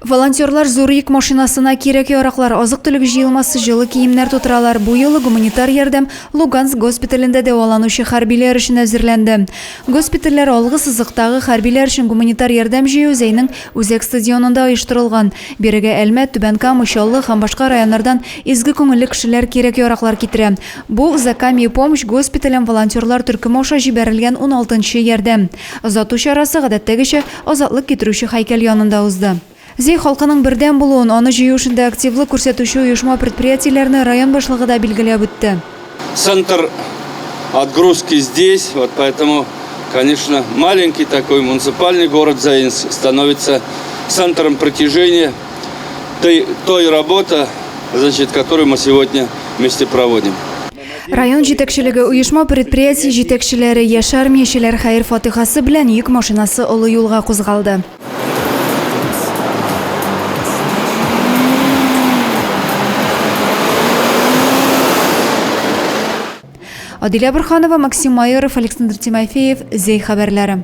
Волонтерлар зур йөк машинасына кирәк-яраклар, азык-төлек җыелмасы, җылы киемнәр тутыралар. Бу юлы гуманитар ярдәм Луганск госпиталендә дәваланучы хәрбиләр өчен әзерләнде. Госпитальләр алгы сызыктагы хәрбиләр өчен гуманитар ярдәм җыю Зәйнең үзәк стадионында оештырылган. Бирегә Әлмәт, Түбән Кама, Чаллы һәм башка районнардан изге күңелле кешеләр кирәк-яраклар китерә. Бу, Закамье помощь госпитален волонтерлар төркеме аша җибәрелгән уналтынчы ярдәм. Озату чарасы, гадәттәгечә, Азатлык китерүче һәйкәл янында узды. Зәй халкының бердәм булуын, аны җыю эшендә активлык күрсәтүче оешма-предприятиеләрне район башлыгы да билгеләп үтте. Центр отгрузки здесь, вот поэтому, конечно, маленький такой муниципальный город Заинск становится центром притяжения той, той работы, значит, которую мы сегодня вместе проводим. Район җитәкчелеге, оешма-предприятие җитәкчеләре, яшь армиячеләр хәер-фатыйхасы белән йөк машинасы олы юлга кузгалды. Адилә Борһанова, Максим Майоров, Александр Тимофеев, Зәй хәбәрләре.